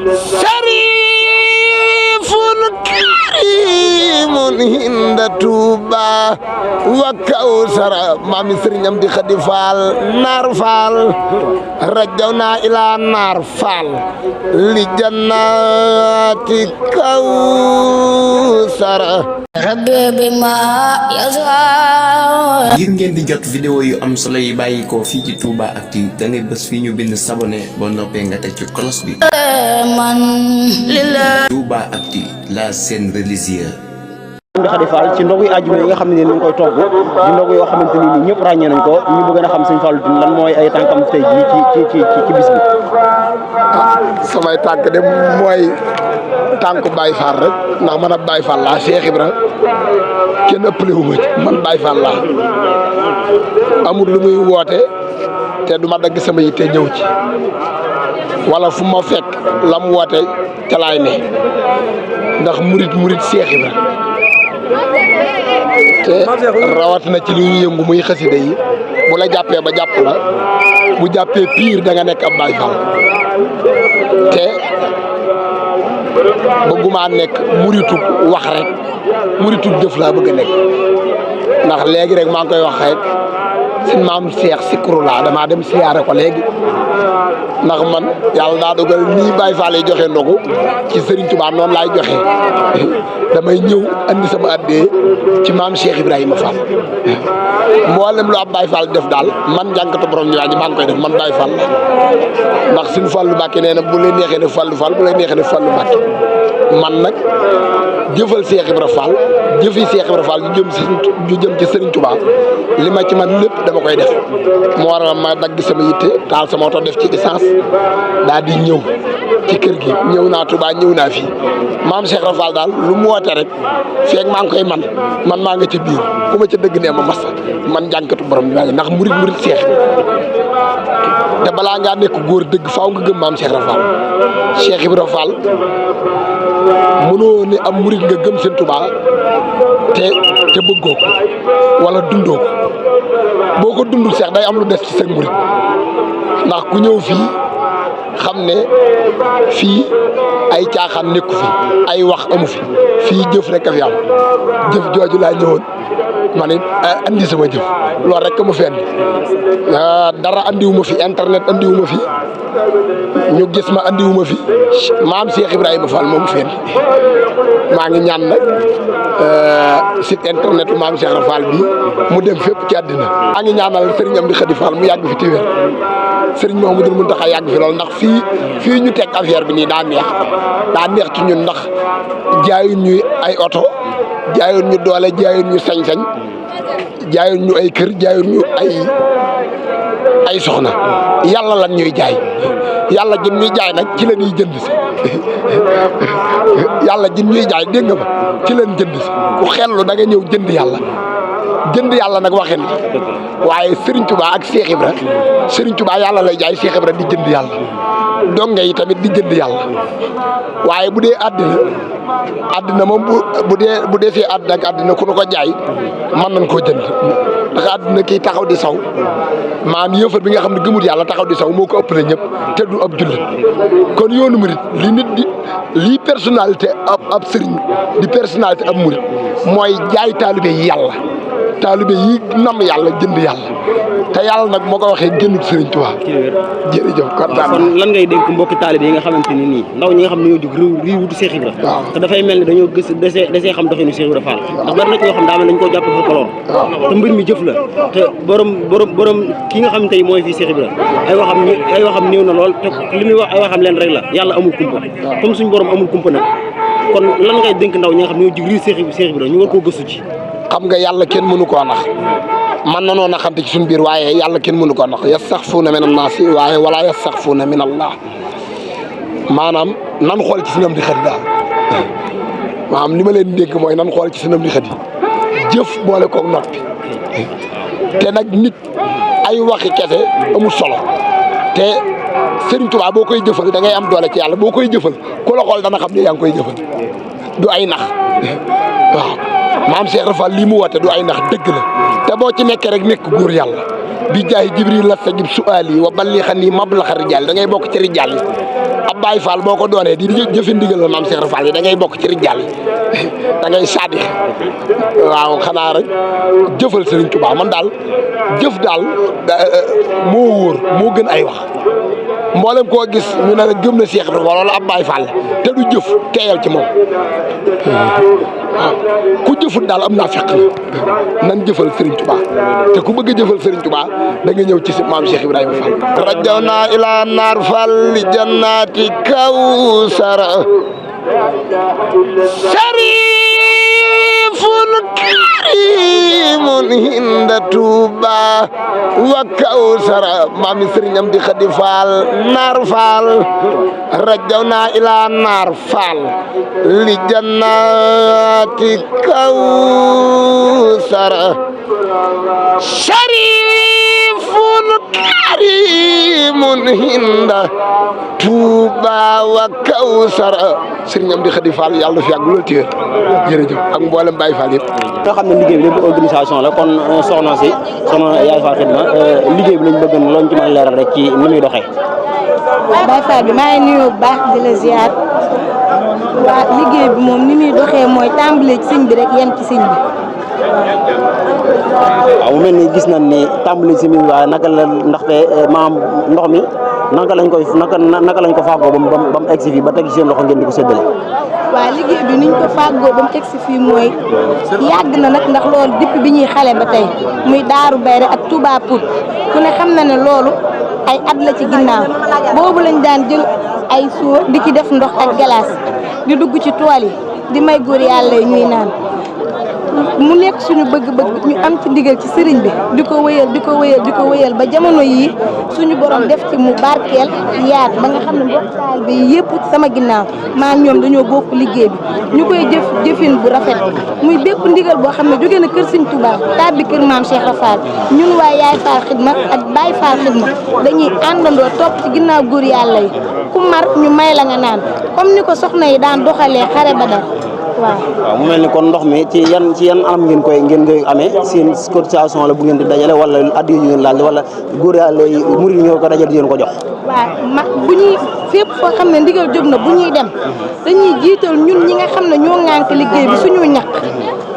sarifun karimun hinda Tuuba wa kawsara maami Sëriñ Amdi Xadi Faal naar faal rajawna ila naar faal li jannati kawsara rabbi bima yasa. ngir ngeen di jot vidéo yu am solo yi bàyyi ko fii ci Touba Actu da ngay bës fii ñu bind s'abonner boo noppee nga teg ci cloche bi. Touba Actu, la chaîne religieuse. Amdi Xadi Fall ci ndogu àjjuma yi nga xam ne ni ngi koy togg di ndogu yoo xamante ni nii ñëpp ràññee nañ ko ñu bëgg a xam Sëñ Fallu Tine lan mooy ay tànkam tey jii ci bis bi. samay tànk de mooy tànku Baye Fall rek ndax man ab Baye Fall laa Cheikh Ibra kenn ëppale wu ma ci man Baye Fall laa amul lu muy woote te du ma dagg sama yitte ñëw ci wala fu ma fekk la mu woote ca laay ne ndax murit Cheikh Ibra te rawat na ci li ñu yëngu muy xasida yi bu la jàppee ba jàpp la bu jàppee pire da nga nekk ab Baye Fall te bëgguma nekk muritub wax rek muritub jëf laa bëgg a nekk ndax léegi rek maa ngi koy wax rek seen maam Cheikh Sikru laa damaa dem siyaare ko léegi ndax man yàlla daa dogal nii Baye Fall yi joxe ndogu ci Serigne Touba noonu laay joxe damay ñëw andi sama addee ci maam Cheikh Ibrahima Fall mboolem lu ab Baye Fall def daal man jànkatu borom ñu maa ngi koy def man Baye Fall la ndax suñu Fallu Mbàkke nee na bu leen neexee ne Fallu Fall bu leen neexee ne Fallu Mbàkke man nag jëfal Cheikh Ibra Fall jëfi Cheikh Ibra Fall ñu jëm ci Serigne Touba li ma ci man lépp dama koy def moo waral ma dagg sama yitte taal sama oto def ci essence daal di ñëw ci kër gi ñëw naa Touba ñëw naa fii maam Cheikh Ibra Fall daal lu mu woote rek feeg maa ngi koy man maa nga ca biir ku ma ca dëgg nee ma massa man jànkatu borom bi ndax murit Cheikh te balaa ngaa nekk góor dëgg faaw nga gëm maam Cheikh Ibra Fall Cheikh Ibra Fall mënoo ne am murit nga gëm seen Touba te bëggoo ko wala dundoo ko boo ko dundul Cheikh day am lu des ci seen murit ndax ku ñëw fii xam ne fii ay caaxaan nekku fi ay wax amu fi fii jëf rek a fi am jëf jooju laa ñëwoon man it andi sama jëf loolu rek ma fi andi dara andiwuma fi internet andiwuma fi ñu gis ma andiwuma fi maam Cheikh Ibrahima Fall moom fi andi maa ngi ñaan nag site internet maam Cheikh Ibrahima Fall bi mu dem fépp ci àddina maa ngi ñaanal Serigne Amdi Xadi Fall mu yàgg fi téwér Serigne Mouhamadou Mountakha yàgg fi lool ndax fii ñu teg affaire bi nii daa neex ci ñun ndax jaayuñ ñu ay oto jaayuñ ñu doole jaayuñ ñu sañ-sañ jaayuñ ñu ay kër jaayuñ ñu ay soxna yàlla lan ñuy jaay yàlla jëm ñuy jaay nag ci la ñuy jënd si yàlla jëm ñuy jaay dégg nga ma ci leen jënd si ku xellu da nga ñëw jënd yàlla nag waxin la waaye Serigne Touba ak Cheikh Ibra Serigne Touba yàlla lay jaay Cheikh Ibra di jënd yàlla donge yi tamit di jënd yàlla waaye bu dee àddina moom bu dee see àddina ak àddina ku nu ko jaay mën nañ koo jënd ndax àddina kii taxaw di saw maam yëfar bi nga xam ne gëmut yàlla taxaw di saw moo ko ëppale ñëpp te du ab jullit kon yoonu murit li nit di lii personnalité ab sëriñ di personnalité ab murit mooy jaay taalibe yi yàlla taalibe yi nam yàlla jënd yàlla te yàlla nag moo ko waxee génnut Serigne Touba jërëjëf kontaan kon lan ngay dénk mbokki taalibe yi nga xamante ni nii ndaw ñi nga xam ne ñoo jóg réew wutu Cheikh Ibra te dafay mel ni dañoo gis desee xam doxinu Cheikh Ibra Fall ndax bari na ci ñoo xam daa mel dañ koo jàpp fa koloor te mbir mi jëf la te borom ki nga xam ne tey mooy fii Cheikh Ibra ay waxam néew na lool te li muy wax ay waxam leen rek la yàlla amul kumpa comme suñu borom amul kumpa nag kon lan ngay dénk ndaw ñi nga xam ne ñoo jóg réew Cheikh Ibra ñu war koo gëstu ci xam nga yàlla kenn mënu koo nax man na noon a xamte ci suñu biir waaye yàlla kenn mënu koo nax yastaxfuuna min annaasi waaye wala yastaxfuuna min allah maanaam nan xool ci Sëñ Amdi Xadi daal maanaam li ma leen dégg mooy nan xool ci Sëñ Amdi Xadi jëf boole koog noppi te nag nit ay waxi kese amul solo te Serigne Touba boo koy jëfal da ngay am doole ci yàlla boo koy jëfal ku la xool dana xam ne yaa ngi koy jëfal du ay nax waaw maam Cheikh Ibra Fall lii mu woote du ay nax dëgg la te boo ci nekkee rek nekk góor yàlla bi jaay jibril la sajib suali wa balli xani mablaxa rijal da ngay bokk ci rijal yi ab Baay Faal boo ko doonee di jëfe ndigal la maam Cheikh Fall yi da ngay bokk ci rijal yi da ngay saadi waaw xanaa rek jëfal Serigne Touba man daal jëf daal moo wóor moo gën ay wax mboolem koo gis ñu ne rek gëm na Cheikh Fall wala ab Baay Faal te du jëf teeyal ci moom waaw ku jëfut daal am naa fekk la nan jëfal Serigne Touba te ku bëgg a jëfal Serigne Touba da nga ñëw ci maam Cheikh Ibrahima Fall. rajawna ila naar fall li jannati kawsara sharifun karimun hinda Touba wa kawsara maam Serigne am di Xadi Fall naar fall rajawna ila naar fall li jannati kawsara sharifun karimun hinda Touba wa kawsara Serigne am di Xadi Fall yàlla na fi yàgg lool téer jërëjëf ak mboolem Baye Fall yëpp nga xam ne liggéey bi lépp organisation la kon soxna Yaay Fall Xidma liggéey bi lañ bëgg looñ ci mën a leeral rek ci ni muy doxee. Baye Fall bi maa ngi nuyu bu baax di la ziar waa liggéey bi moom ni muy doxee mooy tàmbalee ci sëñ bi rek yem ci sëñ bi. waaw mu mel ni gis nañ ni tàmbali si mi waaye naka la ndaxte maam ndox mi naka lañ ko fàggoo ba mu egg si fii ba teg seen loxo ngeen di ko séddale. waaw liggéey bi niñ ko fàggoo ba mu egg si fii mooy yàgg na nag ndax loolu depuis bi ñuy xale ba tey muy Daaru Bayre ak Touba Pout ku ne xam na ne loolu ay at la ci ginnaaw boobu lañ daan jël ay soo di ci def ndox ak glace di dugg ci tool yi di may góor yàlla yi ñuy naan. mu nekk suñu bëgg-bëgg ñu am ci ndigal ci sëriñ bi di ko wéyal ba jamono yii suñu borom def ci mu barkeel yaat ba nga xam ne mbokk taal bi yëpp sama ginnaaw maa ñoom dañoo bokk liggéey bi ñu koy jëfin bu rafet muy bépp ndigal boo xam ne jóge na kër Sëriñ Touba tàbbi kër maam Cheikh Fall ñun waa Yaay Fall Xidma ak Baye Fall Xidma dañuy àndandoo topp ci ginnaaw góor yàlla yi ku mar ñu may la nga naan comme ni ko soxna yi daan doxalee xare ba dal waaw mu mel ni kon ndox mi ci yan anam ngeen koy amee seen cotisation la bu ngeen di dajale wala addi yu ngeen laaj wala góor yàlla yi murid ñoo ko dajale di leen ko jox. waaw bu ñuy fépp foo xam ne ndigal jóg na bu ñuy dem dañuy jiital ñun ñi nga xam ne ñoo ŋànk liggéey bi suñu ñaq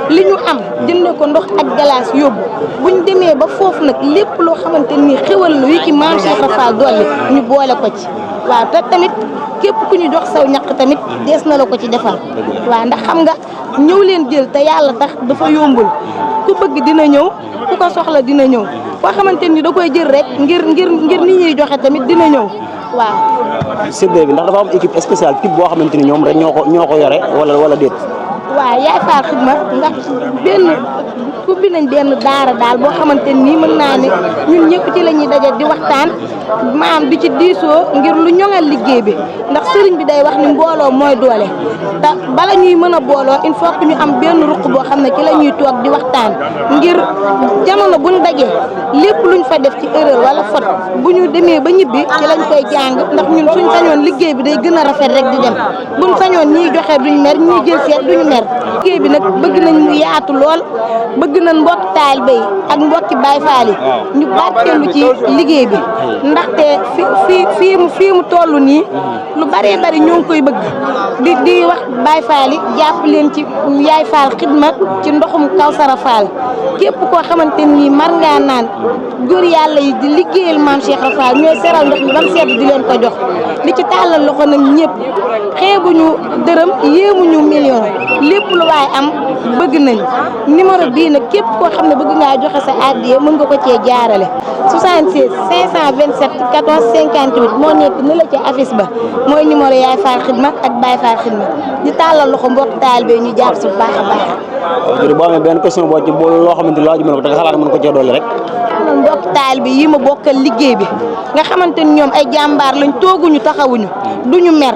li ñu am jënd ko ndox ak glace yóbbu bu ñu demee ba foofu nag lépp loo xamante ni xéwal la yu ci maam Cheikh Fall dolli ñu boole ko ci waaw te tamit képp ku ñu jox saw ñaq tamit dees na la ko ci defal waaw ndax xam nga ñëw leen jël te yàlla tax dafa yombul ku bëgg dina ñëw ku ko soxla dina ñëw koo xamante ni da koy jël rek ngir ni ñuy joxe tamit dina ñëw waaw. séddale bi ndax dafa am équipe spéciale type boo xamante ni ñoom rek ñoo ko yore wala déet. waaw Yaay Fall Xidma ndax ubbi nañ benn daara daal boo xamante nii mën naa ne ñun ñëpp ci la ñuy daje di waxtaan maam di ci diisoo ngir lu ñoŋal liggéey bi ndax sëriñ bi day wax ni mbooloo mooy doole te bala ñuy mën a booloo il faut que ñu am benn ruq boo xam ne ci la ñuy toog di waxtaan ngir jamono buñ dajee lépp luñ fa def ci erreur wala faute bu ñu demee ba ñibbi ci lañ koy jàng ndax ñun suñ sañoon liggéey bi day gën a rafet rek di dem buñ sañoon ñiy joxe duñ mer ñiy jël seet duñu mer liggéey bi nag bëgg nañ mu yaatu lool bëgg nañ mbokki taalibe yi ak mbokki Baay Faal yi ñu barkeelu ci liggéey bi ndaxte fii mu toll nii lu bëree bëri ñoo ngi koy bëgg di wax Baay Faal yi jàpp leen ci Yaay Fall Xidma ci ndoxum Kawsara Fall képp koo xamante ni mar ngaa naan góor yàlla yi di liggéeyal maam Cheikh Fall ñooy seral ndox mi ba mu sedd di leen ko jox li ci tàllal loxo nag ñëpp xeebuñu dërëm yéemuñu million lépp lu waay am bëgg nañ numéro bii nag képp koo xam ne bëgg ngaa joxe sa addiya mën nga ko cee jaarale 76 527 14 58 moo nekk ni la ci affiche ba mooy numéro Yaay Fall Xidma ak Baay Fall Xidma di tàllal loxo mbokk taalibe ñu jàpp si bu baax a baax. waaw boo amee benn question boo ci loo xamante ni laaju mën ko te nga xalaat mën ko cee dolli rek. mbokk taalibe yi ma bokkal liggéey bi nga xamante ni ñoom ay jàmbaar lañ tooguñu taxawuñu duñu mer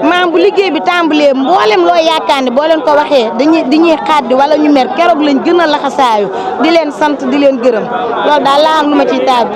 maam bu liggéey bi tàmbalee mboolem loo yaakaar ne boo leen ko waxee dañuy xaddi wala ñu mer keroog lañ gën a laxasaayu di leen sant di leen gërëm loolu daal laa am lu ma ciy taal.